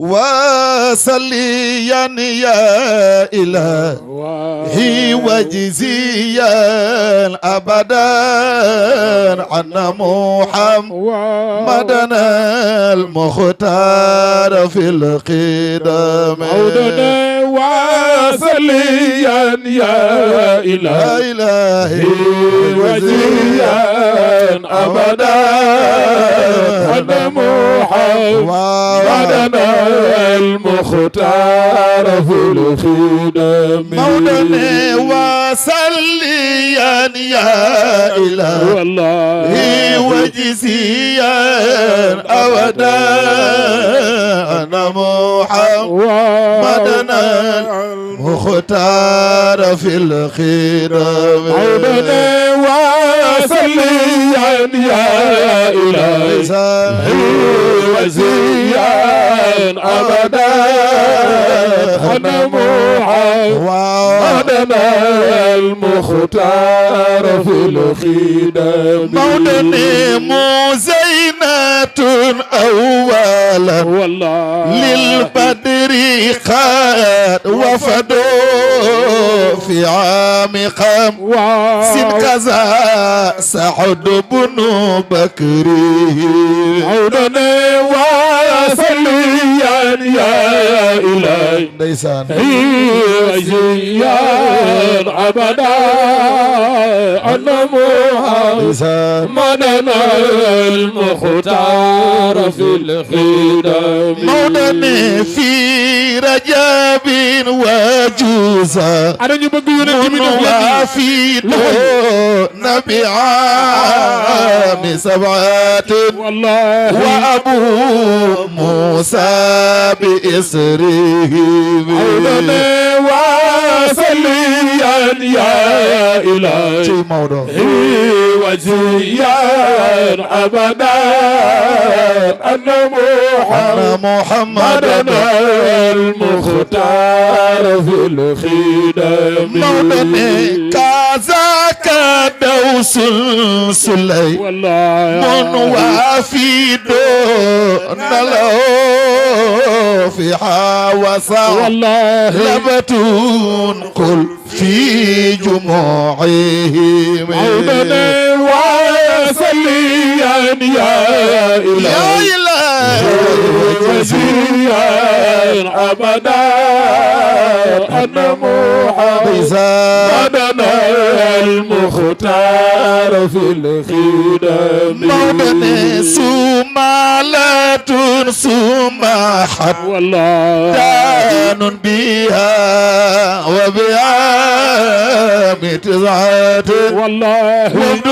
وصليا يا إلهي وجزيا أبدا عن محمدنا المختار في القدم وصليا يا إلهي وجزيا أبدا عن محمدنا المختار في الخدم مولانا وصليا يا إلهي وجزيا أبدا أنا محمدنا المختار في الخدم مولانا وصليا يا إلهي وجزيا أبدا أنا محمدنا المختار في الخدم مولانا مزينة أولا للبدر قد وفدوا في عام خمس كذا سعد بن بكر مولانا وصليا يا إلهي وجزيا أبدا أنا محمدنا المختار في الخدم مولانا في رجب وجوزا وفي نبي عام سبعة وأبو موسى بإسره مولانا وصليا يا إلهي وجزيا أبدا أن محمدنا المختار في الخدم مولانا كذاك دوس سليمان وفي له في حوصا لبتون قل في جموعهم مولانا وصليا يا إلهي وجزيا أبدا أن محمدنا المختار في الخدم مولانا سمالة سماحت دان بها وبعام تزعات وابد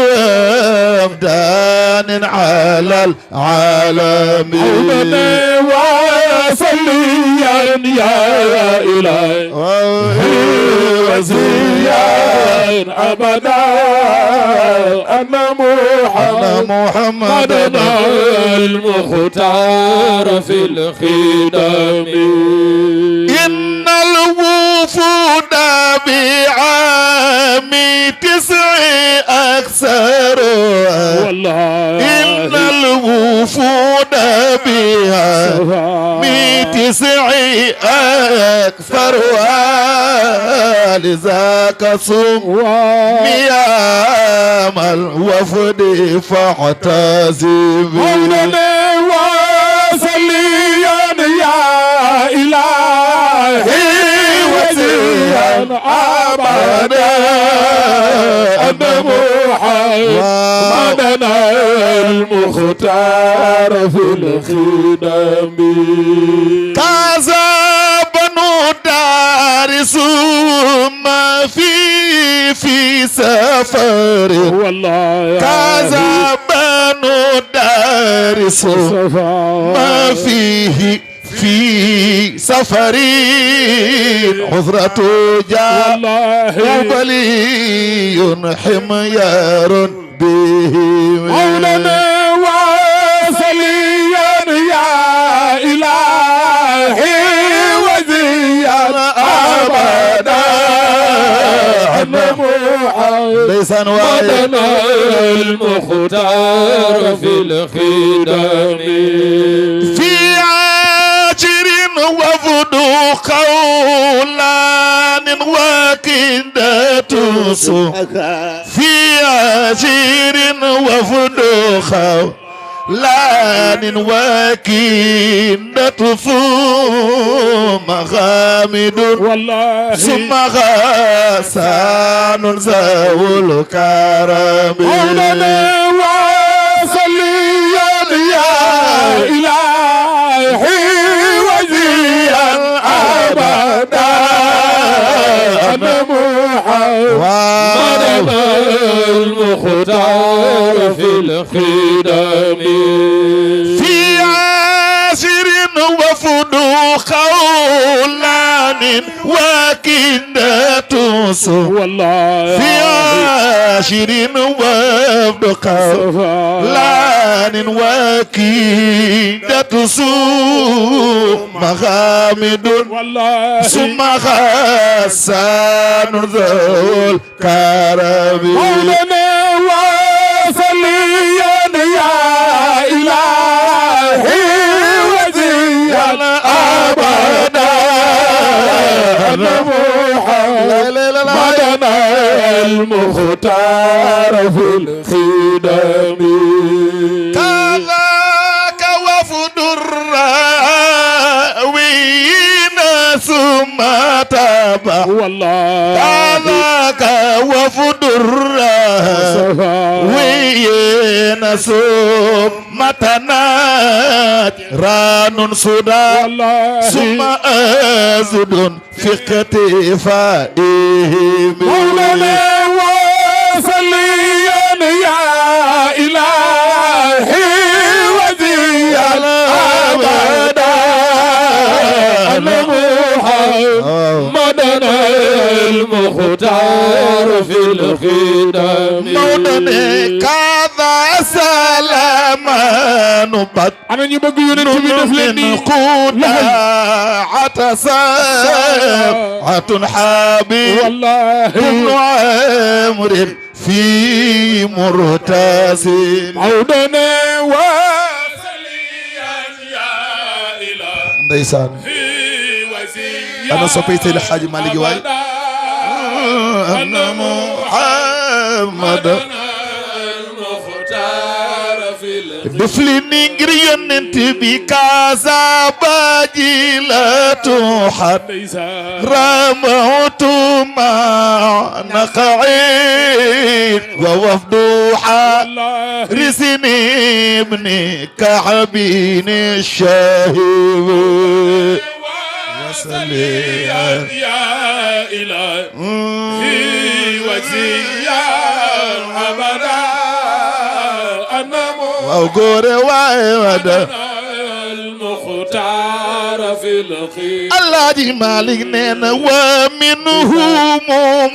أبدان على العالمين مولانا وصليا يا إلهي وجزيا أبدا أن محمدنا المختار في الخدم إن الوفود بعام 9 أكثر إن الوفود بعام 9 أكثر لذاك صم يا الوفد فاعتزم مولانا وصليا يا إلهي وجزيا أبدا أن محمدنا المختار في الخدم كذا بنو دارس ما في سفر كذا بنو دارس ما فيه في سفر عذرة جاء وبلي حميار به مولانا وصليا يا إلهي وجزيا أبدا أن محمدنا المختار في الخدم في عاجر تصو في عشير وفدوخ لان وكيدة ثم غامد والله ثم غسان ذو الكرم مولانا وصليا يا إلهي وزيا أبدا أنا محمد المختار في الخدم في عاشر وفدو خولان وكندة والله في عاشر وفدو خولان وكندة مغامد والله ثم غسان ذو الكرم مولانا وصليا يا إلهي وزيا أبدا أنا محمد المختار في الخدم كذاك وفد الراوين ثم تبع والله كذاك وفد الراوين ثم تنات ران صدى ثم أزد في اقتفائهم مولانا وصليا يا إلهي وزيا أبدا أنا محمد المختار في الخدم مولانا كذا سلامان بط أنا نبغي يونس قودا عتساعة حبيب والله ابن عمرو في مرتسم مولانا وصليا يا إلهي ndeysaan ana soppay Seydi Hadji Malick waay anna Muhammad def li ni ngir yonent bi kaasa baji la tuhat ramawtu ma naqa'id wa wafduha risni ibni ka'bin الشهيد وصليا يا إلهي وزيا أبدا أنا وغور وايودا المختار في الخير الله جي مالك نينا ومنهم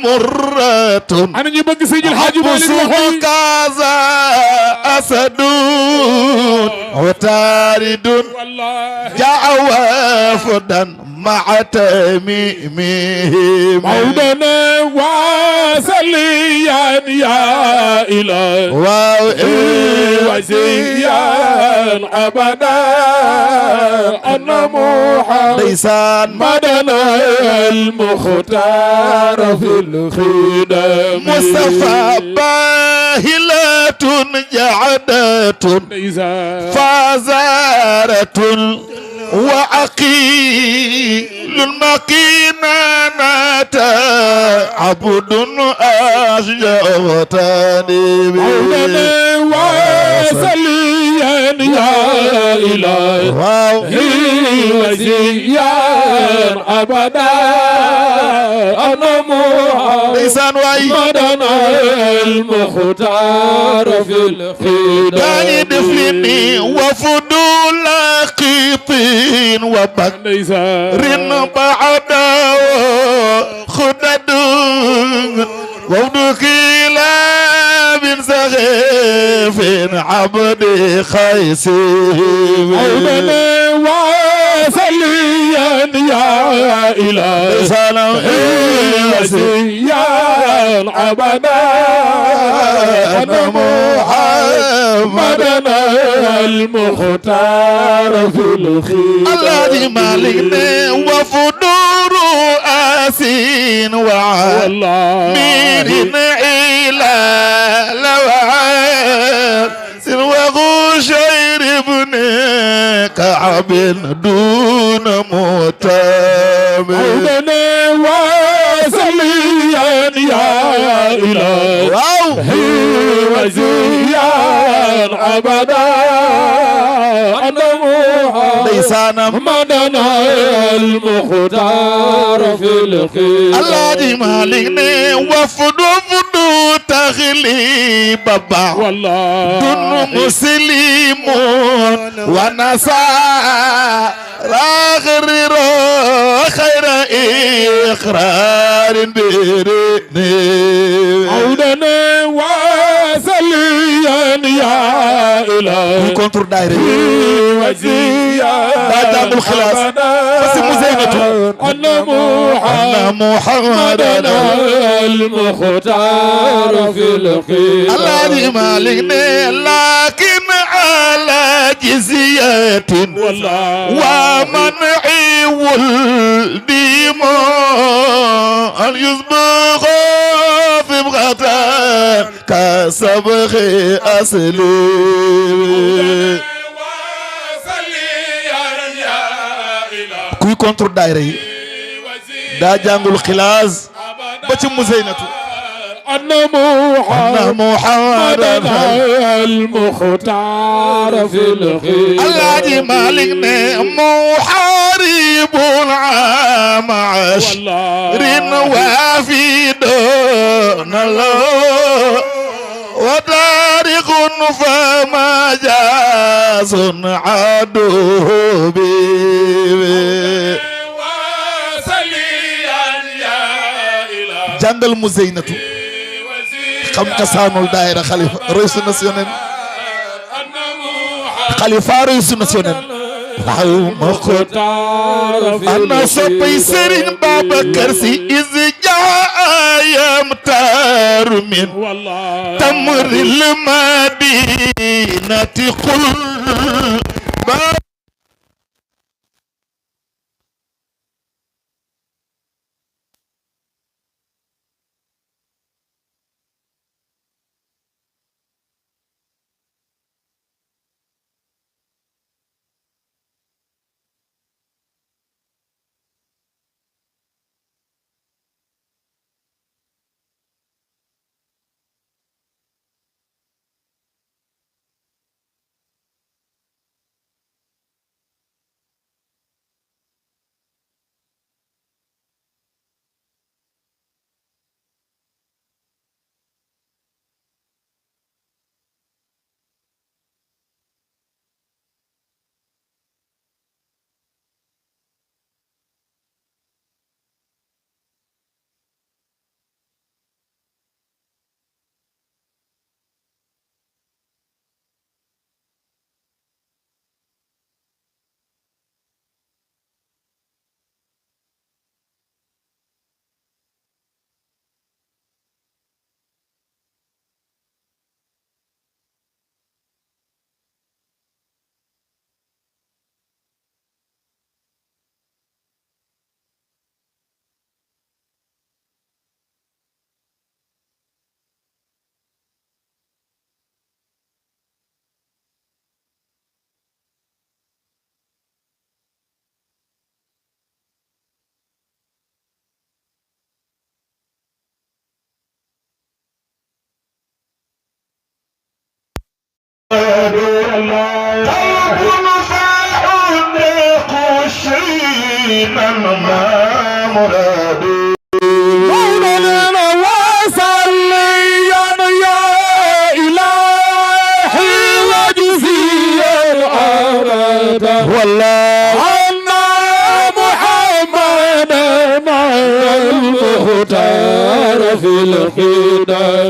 مرة أنا نبغي سيد الحاج مالك كذا أسد وتارد والله جاء وفدا مع تميمهم مولانا وصليا يا إلهي وزيا أبدا أنا محمد ليسان المختار في الخدم مصطفى باهلة جعدة فازارة وعقيل المكينة عبد أشجوتني مولانا وصليا يا إلهي وزيا أبدا أنا محمد المختار في الخدم داني دفلني وفضول قيطين وبكر بعد خدد وودك كلاب سخيف عبد خيس مولانا وصليا يا إلهي سلام وزيا أبدا أنا محمد المختار في الخير الذي مالكنا وفدور ياسين وعامر إلى لوعان وغشير ابن كعب دون متابع عودنا وسليا يا إلهي وزيا أبدا ليسان مدنا المختار في الخير الله دي مالكني وفدو تغليب بابا والله دون مسلمون ونصارى غير خير إقرار بيرني عودنا وسليا يا إلهي كونتر دايري وزيا بعد الخلاص بس مزينته أن محمدنا المختار في الخير الذي مالكني لكن على جزية ومنع ولدي ما أن يصبغ في بغتان كسبغ أصلي kuy contre daayira yi daa jàngul xilaas ba ci muzeynatu أن محمدنا المختار في الخير الذي مالكنا محارب العام عشر وفي دون الله وتاريخ فما جاز عدو به jàngal muzeynatu xam kasaanul daayira xalifa roy sunna si yoneen xalifa roy sunna si yoneen waaw ma ko ana soppay Sëriñ Babacar Si is jaayam taaru min tamril madinati qul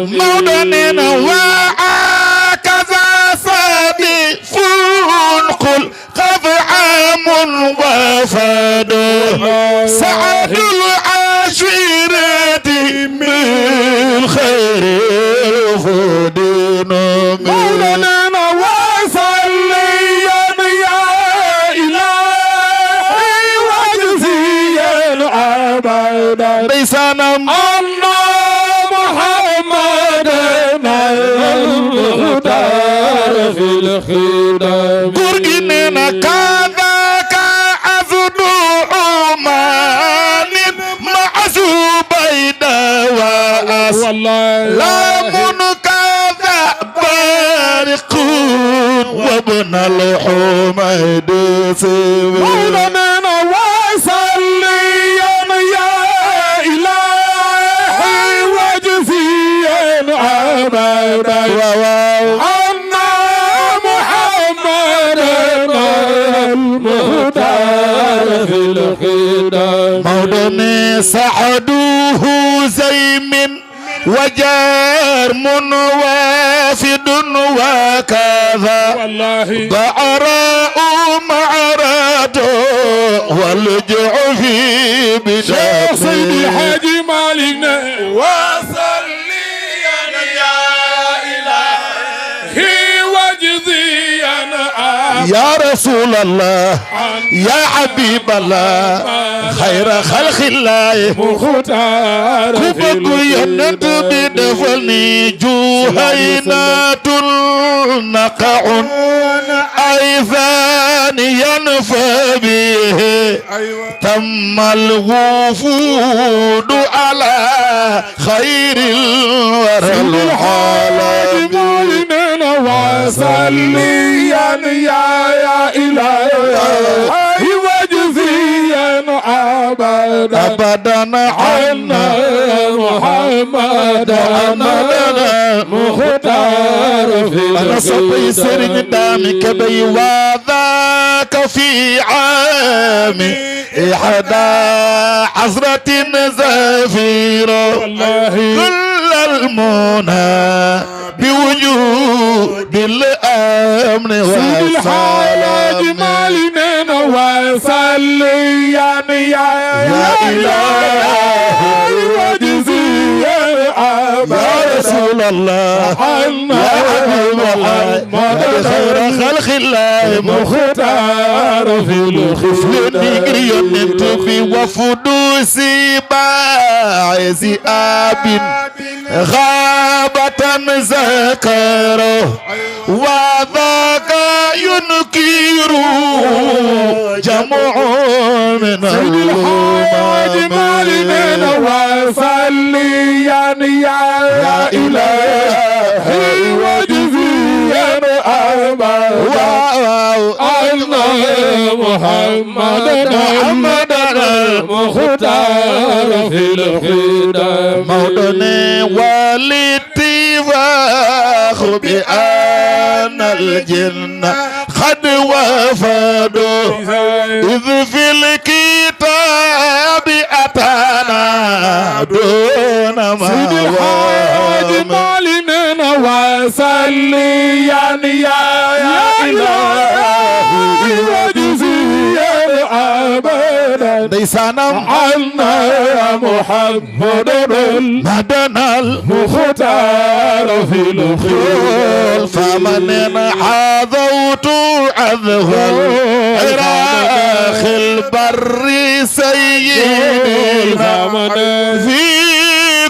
مولانا وهكذا صادف قل قد عام وفاد سعد العشيرة من خير الفدين مولانا وصليا يا إلهي وجزيا أبدا ليسانم أن محمدا المختار في الخدم قرقنا كذاك أزد عمان مع زبيدة وأس والله لا منكذا بارق وابن الحميد سيبي مولانا وصليا يا إلهي وجزيا أبدا أن محمدا المختار في الخدم مولانا سعدوه زيم وجرم وافد وكذا والله بعراء معرض والجع في شيخ سيد بداية الحاج مالكنا وصليا يا إلهي وجزيا يا رسول الله يا حبيب الله خير خلق الله مختار في كبك ينت بدفني جهينات نقع أي ثانيا فبه تم الوفود على خير الورى العالمين وصليا يا إلهي وجزيا أبدا عنا محمدا مختار في أنا صبي سرني دامك بي وذاك في عامي إحدى عزرة زفيرة والله كل المنى بوجود الأمن الحاج والسلام مالنا وصليا يا إلهي وجزيا يا رسول الله يا حبيب الله خير خلق الله مختار في الخفل نجري ننتفي وفدوسي باعز آب غابة ذكره وذاك ينكر جمع من الحاج مالنا وصليا يا إلهي وجزيا أبدا أن محمدا المختار في الخدم موطني والاتفاق بأن الجنة قد وفدوا إذ في الكتاب أتانا دون ما سيد الحاج مالنا وصليا يا إلهي وجزيا أبدا ليسانا عنا محمدا مدنا المختار في الخير فمن حظوت عذه العراخ البر سيدنا في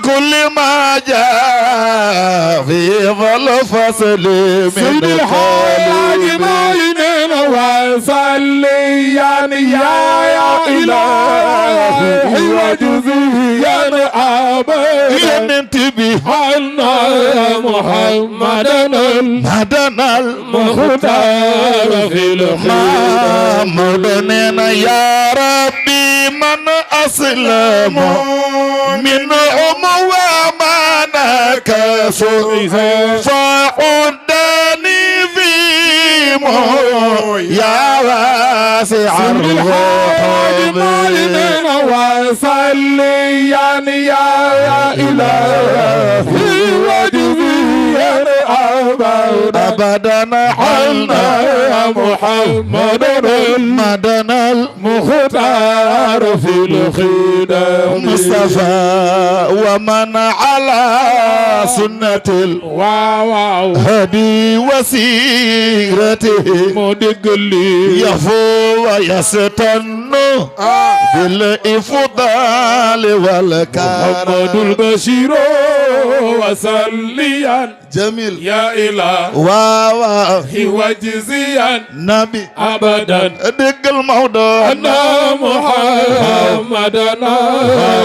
كل ما جاء في ظل فصل سيد من الحاج مالنا وصليا يا إلهي وجزيا أبدا ينتبه عنا محمدا مدنا المختار في الخير مدننا يا ربي من أسلم منهم وما نكسوا فعدني فيهم يا واسع الحاج الرحم مالنا وصليا يا إلهي وجزيا أبدا أبدا عنا محمد مدنا المختار في الخدم مصطفى ومن على سنة الهدي وسيرته مدقلي يفو ويستن بالإفضال والكرم محمد البشير وسليا جميل يا إله واو وجزيا نبي أبدا دق الموضوع أن محمدنا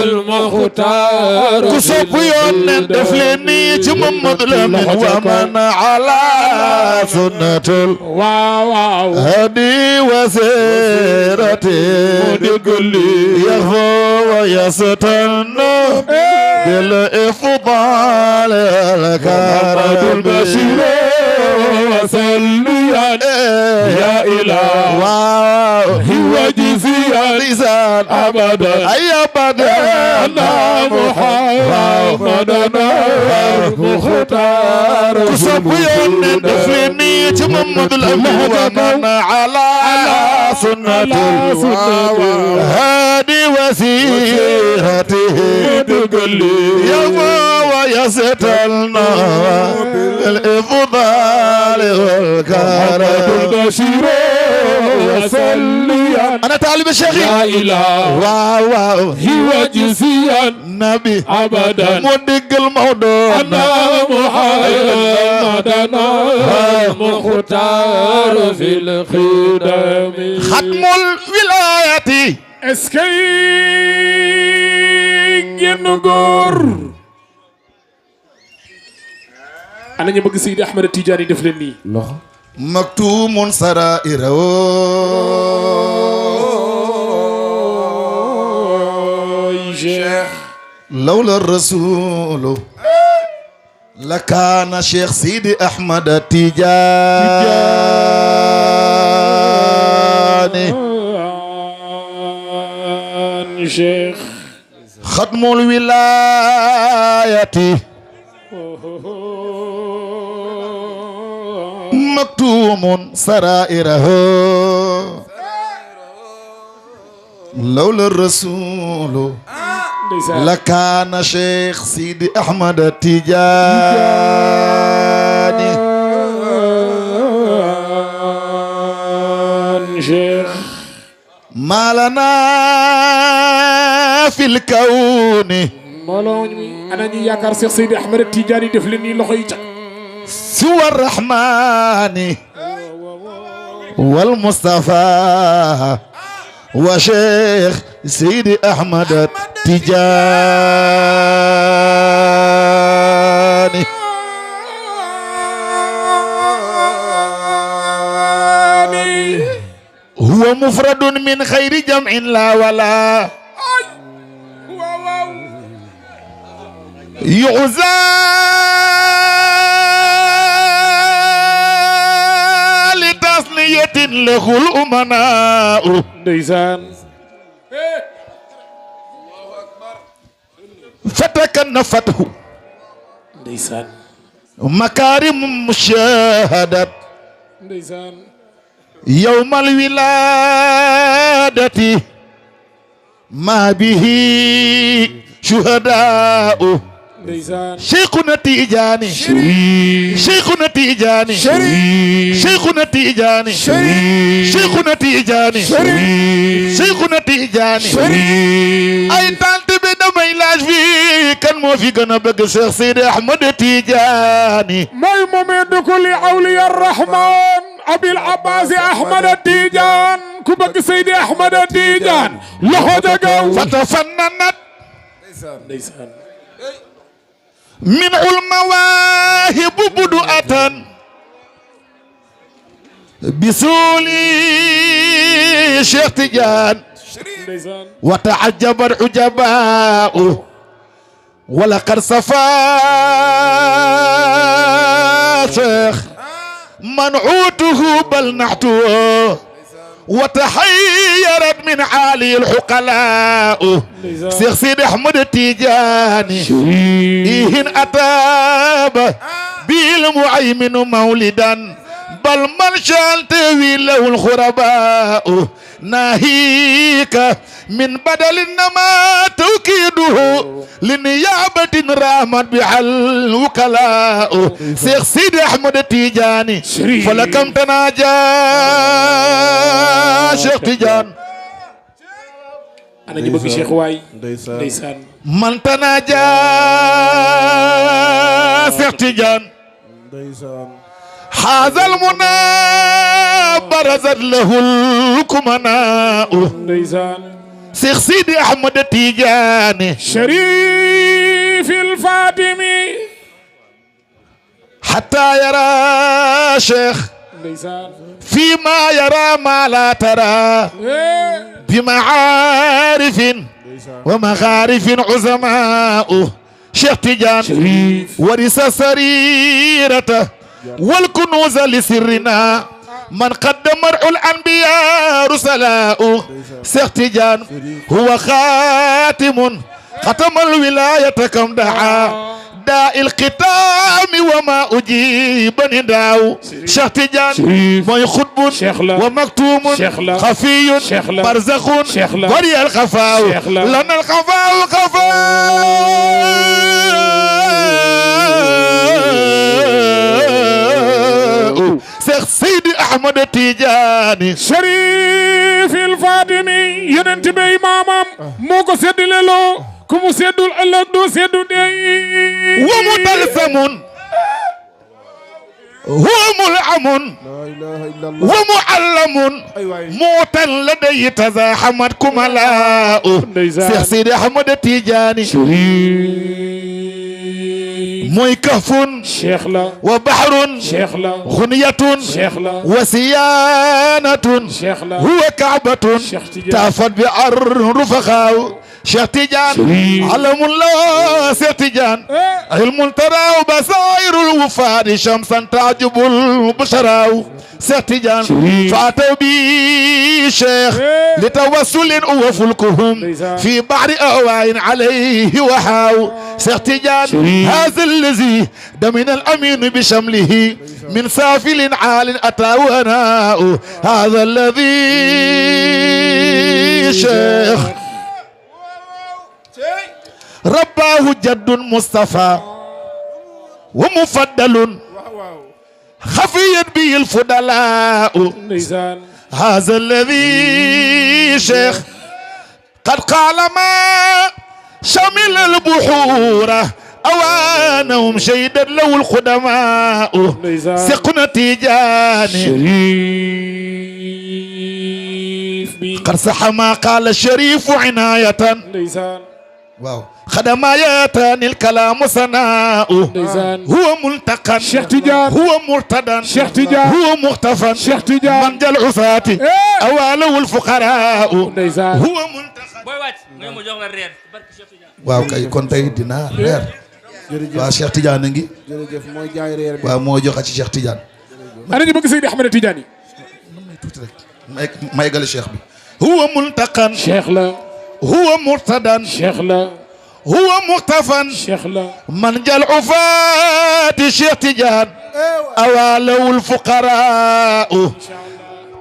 المختار كسب يون دفلني محمد لمن ومن على سنة واو الهدي وسيرته مدقلي يهو ويستنى بالإفضال الكرم البشير وسليا يا إله وجزيا لسان أبدا أي أبدا أن محمدنا المختار كسب يوم دفلني محمد الأمين ومن على سنة الهادي وسيرته يوم ويستلنا الإفضال والكرم البشير وسليا أنا طالب الشيخ لا إله واو وجزيا نبي أبدا مدق الموضوع أن محمدنا المختار في الخدم ختم الولاية اسكي جنغور أنا نبغى سيد أحمد التجاري دفلني مكتوم سرائره شيخ لولا الرسول لكان شيخ سيدي أحمد التجاني شيخ ختم الولاية مكتوم سرائره لولا الرسول لكان شيخ سيدي أحمد التجاني شيخ ما لنا في الكون أنا ياكار شيخ سيدي أحمد التجاني دفلني لخيجا سوى الرحمن والمصطفى وشيخ سيدي أحمد التجاني هو مفرد من خير جمع لا ولا يعزى لتصنية له الأمناء ديزان فتكنفته ديزان مكارم مشاهدة ديزان يوم الولادة ما به شهداء شيخنا تيجاني شيخنا تيجاني شيخنا تيجاني شيخنا تيجاني شيخنا تيجاني أي تانت بدمي لاج في كان مو في غنا بغ شيخ سيدي أحمد تيجاني ماي ممد كل أولياء الرحمن أبي العباس أحمد التيجان كبك سيدي أحمد التيجان لخدقوا فتفننت من المواهب بدؤة بسولي شيخ تيجان وتعجب العجباء ولقد صفى شيخ منعوته بل نحته وتحيرت من عالي الحقلاء شيخ سيدي أحمد التيجاني إهن أتاب بالمعيمن مولدا بل من شانت له الخرباء ناهيك من بدل إنما توكيده لنيابة رامت بها الوكلاء شيخ سيدي أحمد التيجاني فلكم تناجى شيخ تيجان أنا جيبك شيخ واي ديسان من تناجى شيخ تيجان هذا المنى برزت له الكمناء شيخ سيدي أحمد التيجاني شريف الفاطمي حتى يرى شيخ فيما يرى ما لا ترى بمعارف ومغارف عظماء شيخ تيجان ورث سريرته والكنوز لسرنا من قدم الأنبياء رسلاء شيخ تيجان هو ختم الولاية كم دعا داء الختام وما أجيب نداو شيخ تيجان موي خطب ومكتوم خفي برزخ وري الخفاء لنا الخفاء شيخ سيدي أحمد التيجاني شريف الفاطمي ينتبه إمامام موكو سيد للو كمو سيدو الألق دو سيدو دي ومتلسم هو ملعم ومعلم موتا لدي تزاحمت كملاء شيخ سيدي أحمد التيجاني موي كهف وبحر غنية وسيانة هو كعبة تافت بأر رفخاء شيخ تيجان علم الله شيخ تيجان علم ترى بصائر الوفاد شمسا تعجب البشراء شيخ تيجان فاتوا بي شيخ لتوسل وفلكهم في بحر أهواء عليه وحاو شيخ تيجان هذا الذي دمن الأمين بشمله من سافل عال أتى وناء هذا الذي شيخ رباه جد مصطفى ومفضل خفيت به الفضلاء هذا الذي شيخ قد قال ما شمل البحور أوانهم شيدا له الخدماء سقنا تيجاني قد صح ما قال الشريف عناية واو خدماياتان الكلام صناء هو ملتقى شيخ تيجان هو مرتدى شيخ تيجان هو مختفى شيخ تيجان من جل عصاة أواله الفقراء هو ملتقى waaw kay kon tey dinaa reer waaw Cheikh Tidiane a ngi waaw moo joxe ci Cheikh Tidiane ana ñu bëgg Seydi Ahmed Tidiane may tuuti rek may gale Cheikh bi huwa multaqan Cheikh la huwa murtadan Cheikh la huwa muxtafan Cheikh la man jal ufaati Cheikh Tidiane awaalawul fuqaraa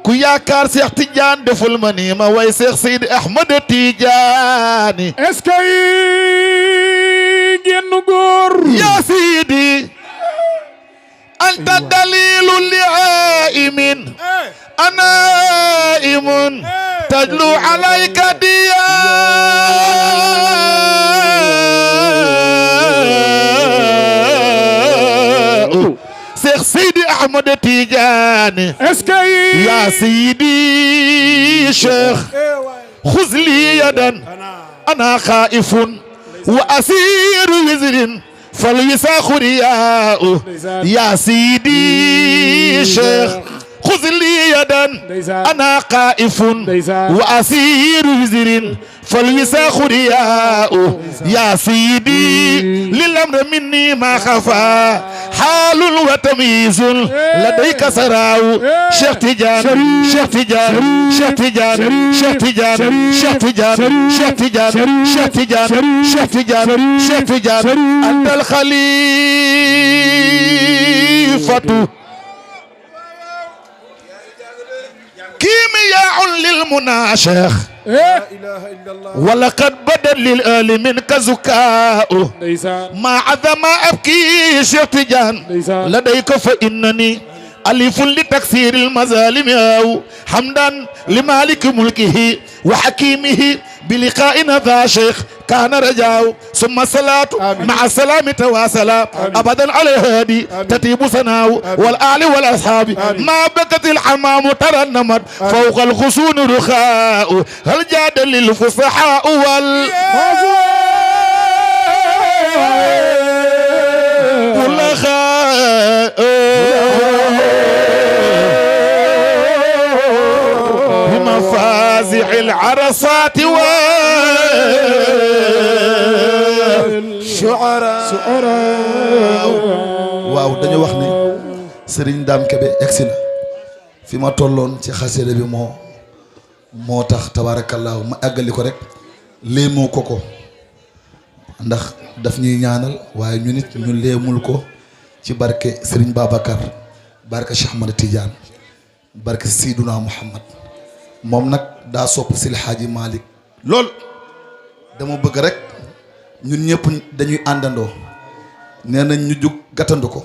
ku yaakaar Cheikh Tidiane deful ma nii ma way Cheikh Seydi Ahmed Tidiane est-ce que genn góor yaa Seydi anta dalilu liaimin anaimun tajlu alayka diya Cheikh Seydi Ahmed Tidiane est-ce que يا سيدي شيخ خذ لي يدا أنا خائف وأسير وزر فالوساخ رياء يا سيدي شيخ خذ لي يدا أنا خائف وأسير وزر فالوساخ رياء يا سيدي للأمر مني ما خفى حال وتمييز لديك سراو شيخ تيجان شيخ تيجان شيخ تيجان شيخ تيجان شيخ تيجان شيخ تيجان شيخ تيجان شيخ تيجان شيخ تيجان أنت الخليفة كيمياء للمنى شيخ لا إله إلا الله ولقد بدا للآل منك زكاء ما عظم أبكي شيخ تيجان لديك فإنني ألف لتكسير المظالم أو حمدا لمالك ملكه وحكيمه بلقائنا ذا شيخ كان رجاء ثم الصلاة مع السلام تواصلا أبدا على الهادي تتيب سناو والآل والأصحاب ما بكت الحمام ترنمت فوق الغصون رخاء هل جاد للفصحاء بمفازع العرصات والشعراء waaw dañu wax ni Serigne Dame Kébé egsi na fi ma tolloon ci xasida bi moo tax tabaarakallaahu ma àggali ko rek léemoo ko ndax daf ñuy ñaanal waaye ñu nit ñu léemul ko ci barke Serigne Babacar barke Cheikh Ahmad Tidiane barke Seyduna Muhammad moom nag daa sopp Sil Hadji Malick lool dama bëgg rek ñun ñëpp dañuy àndandoo nee nañ ñu jóg gàttandu ko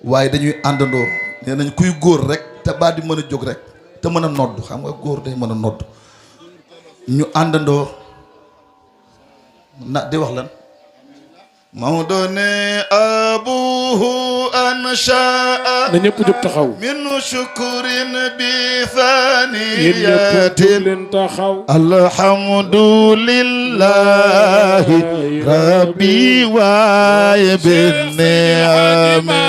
waaye dañuy àndandoo nee nañ kuy góor rek te ba di mën a jóg rek te mën a nodd xam nga góor day mën a nodd ñu àndandoo na di wax lan Maodo ne abuhu anshaa na ñëpp jóg taxaw min shukrin bi thaniyatin taxaw alhamdulillahi rabbi wa binni'ami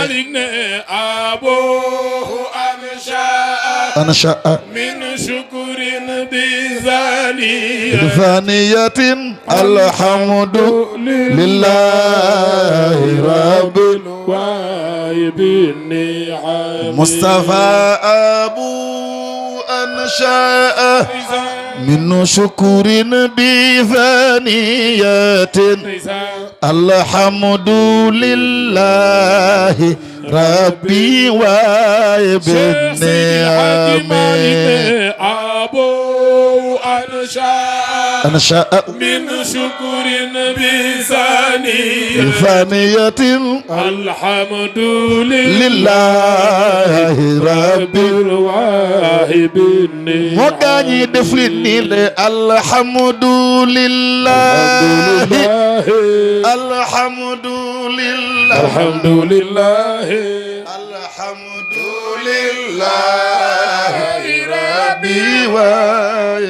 abuhu anshaa min shukrin bi thaniyatin alhamdulillahi rabbil Mustafa abu anshaa min shukrin bi thaniyatin alhamdulillahi rabbi wa binni'ami أنشأ من شكر بثانية الحمد لله رب الواهب مداني دفلني الحمد لله الحمد لله الحمد لله الحمد لله ربي وابني